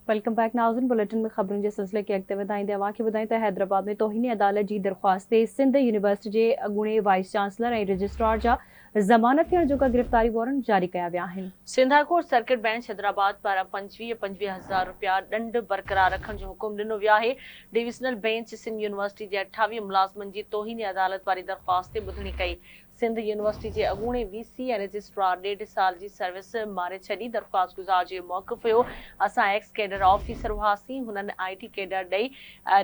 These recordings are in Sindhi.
Welcome back ناظرين بليٽن ۾ خبرن جي سلسلي کي اڳتي وڌائيندي اوهان کي ٻڌايون ته حيدرآباد ۾ توهين عدالت جي درخواست تي سنڌ يونيورسٽي جي اڳوڻي وائيس چانسلر ۽ رجسٽرار جا ضمانت ٿيڻ جوڳا گرفتاري وارنٽ جاري ڪيا ويا آهن. Sindh high court circuit bench Hyderabad پاران 25 پنجويهه هزار رپيا ڏنڊ برقرار رکڻ جو حڪم ڏنو ويو آهي. ڊويزنل بينچ سنڌ يونيورسٽي جي 28 ملازمن جي توهين عدالت واري درخواست تي ٻڌڻي ڪئي. سنڌ يونيورسٽي جي اڳوڻي وي سي ۽ رجسٽرار ڏيڍ سال جي سروس ماري ڇڏي، درخواستگذار جو موقف هيو اسان ايڪس ڪيڊر آفيسر هئاسين، هنن آء ٽي ڪيڊر ڏئي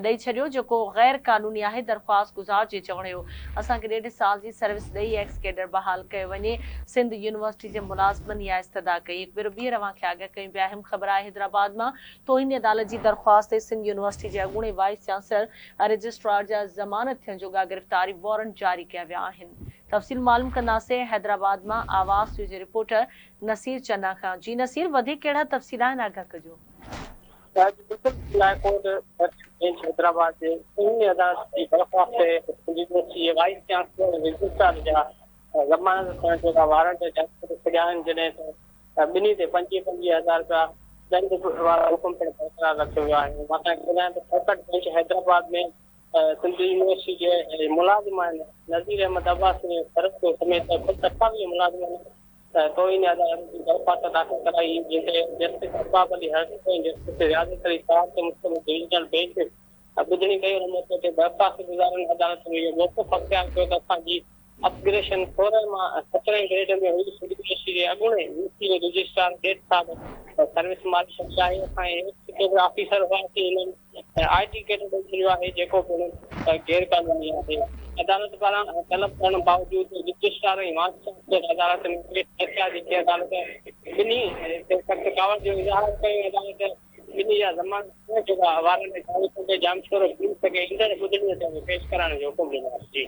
ڏئي ڇڏيو جيڪو غير قانوني آهي، درخواستگذار جو چوڻ هيو اسان کي ڏيڍ سال جي سروس ڏئي ايڪس ڪيڊر بحال ڪيو وڃي، سنڌ يونيورسٽي جي ملازمن اها استدعا ڪئي. هڪ ڀيرو ٻيهر اوهان کي آگاهه ڪيون پيا اهم خبر آهي حيدرآباد مان توهين عدالت جي درخواست تي سنڌ يونيورسٽي جي اڳوڻي وائيس چانسلر رجسٽرار جا ضمانت ٿيڻ جوڳا گرفتاري وارنٽ جاري ڪيا ويا آهن. تفصيل معلوم ڪنداسين حيدرآباد مان آواز نيوز جي رپورٽر نصير چنا کان. جي نصير وڌيڪ ڪهڙا تفصيل آهن آگاهه ڪجو. بلڪل high court circuit bench Hyderabad جي توهين عدالت جي درخواست تي سنڌ يونيورسٽي جي وائيس چانسلر ۽ رجسٽرار جا ضمانت ٿيڻ جوڳا وارنٽ جاري ڪري ڇڏيا آهن جڏهن ته ٻنهي تي پنجويهه پنجويهه هزار رپيا ڏنڊ وارو حڪم پڻ برقرار رکيو ويو آهي. مان توهان کي ٻڌايان ته circuit bench Hyderabad ۾ Sindh university جي ملازم آهن نذير احمد عباسي ۽ سرفروز سميت ڪل 28 ملازمن توهين عدالت جي درخواست داخل ڪرائي هئي جنهن تي جسٽس ارباب علي هرسڪو ۽ جسٽس رياضت علي شاهه تي مشتمل ڊويزنل بئنچ ٻڌڻي ڪئي ان موقعي تي درخواست گذارن عدالت ۾ اهو موقف اختيار ڪيو ته اسان جي اپ گريشن 16 مان 17 گريڊ ۾ هئي، سنڌ يونيورسٽي جي اڳوڻي وي سي ۽ رجسٽرار ڏيڍ سال سروس ماري ڇڏي آهي، اسان ايڪس ڪيڊر آفيسر هئاسين، هنن آء ٽي ڪيڊر ڏئي ڇڏيو آهي، جيڪو پڻ غير قانوني آهي. عدالت پاران طلب ڪرڻ باوجود رجسٽرار ۽ وائيس چانسلر عدالت ۾ پيش نه ٿيا، جنهن تي عدالت ٻنهي تي سخت ڪاوڙ جو اظهار ڪيو، عدالت ٻنهي جا ضمانت نه جوڳا وارنٽ جاري ڪندي ڄامشورو پوليس کي ايندڙ ٻڌڻي تي پيش ڪرائڻ جو حڪم ڏنو آهي. جي.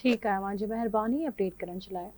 ٺيڪ آهي اوهان جي مهرباني اپڊيٽ ڪرڻ جي لاء.